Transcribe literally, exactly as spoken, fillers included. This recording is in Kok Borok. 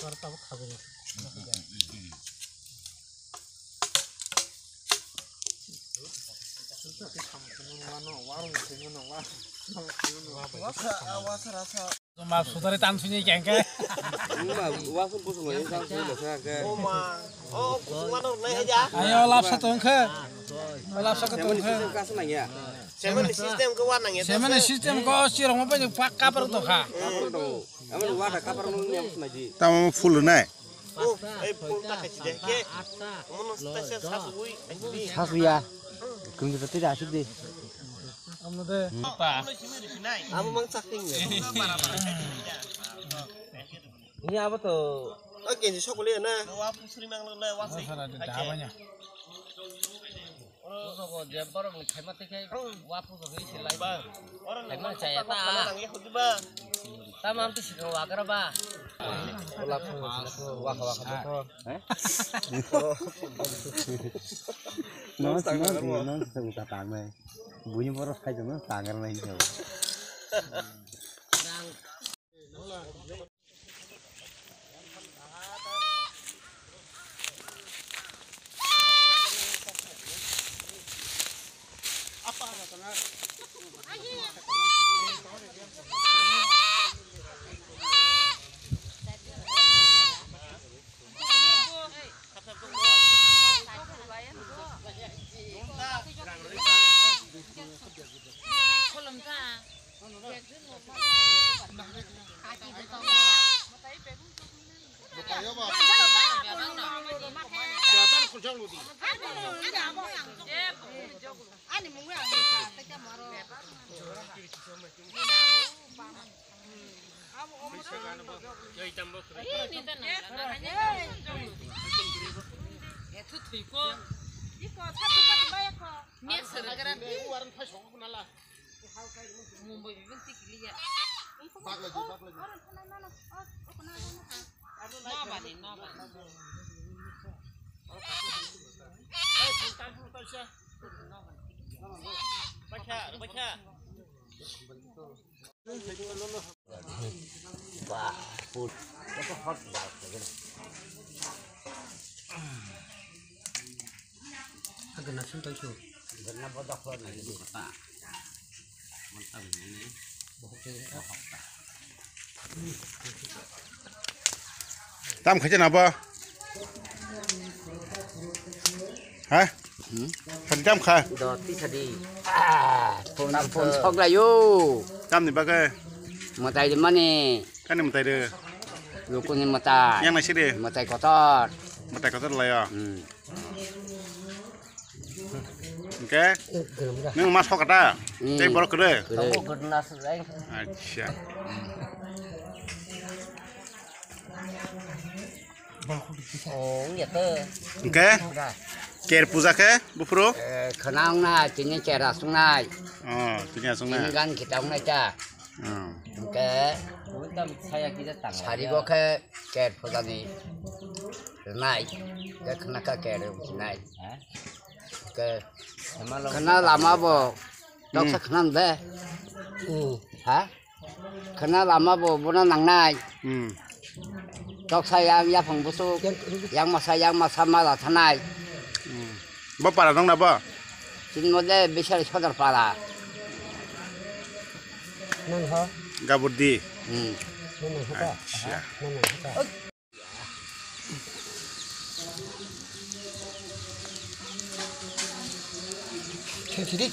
Wasa, wasa rasa. Ma sudari tan suni kengke. Ma, wasa pusung ni tan suni rasa ke. Oh ma. Oh, pusung mana ulai aja. Ayo, lapsa tongkhe. Lapsa ke tongkhe. Seven system ke wana ya. Seven system ko sirong mo pa pakka par to kha. Aman wata kapar mo ni pusung ji. Tamo full nai. Oh, eh, full ta kachi de. Ke. Mono special sasui. Sasuya. Kung de te asik de. Amno de. Amo mang sakting. Ini apa tuh? Oke, ini sok boleh na. Wa pusri mang lo le wa sih. Sara de dabanya. Oro jemborok ni khaima tei khe wa puso hwi silai. Khaima chaya ta. Tamam tu sikang wagra ba. Waka waka. Nang sing nang sing nang sing ta tang nai. Buni borok khai jong nang tang nai. Tam khaja na ba? Ha? Sadi tam kha? Do ti sadi. Ah, phone phone sok la yo. Tam ni bagai? Matai de mani. Kani matai de? Lukuni matai. Yang nasi de? Matai kotor. Matai kotor la ya. Hmm. Oke. Neng mas kok kata? Hmm. Tei borok kere? Kere. Acha. Oh, iya te. Oke. Ker puja ke, bufru? Eh, khenang na, tini ker asung nai. Oh, tini asung nai. Tini gan kita ung nai ta. Oh. Oke. Sari go ke ker puja ni. Nai. Ke khna ka ker nai. Ke khna lama bo. Toksa khna de. Hmm. Ha? Khna lama bo bono nangnai. Hmm. Toksa yang yaphang busuk, yang masa, yang masa mala thanai. Hmm. Bo para nang na bo? Chini mode Bisari Sodor para. Nang ho? Gaburdi. Hmm. Nang ho ta? Acha. Nang ho ta? Sini, sini.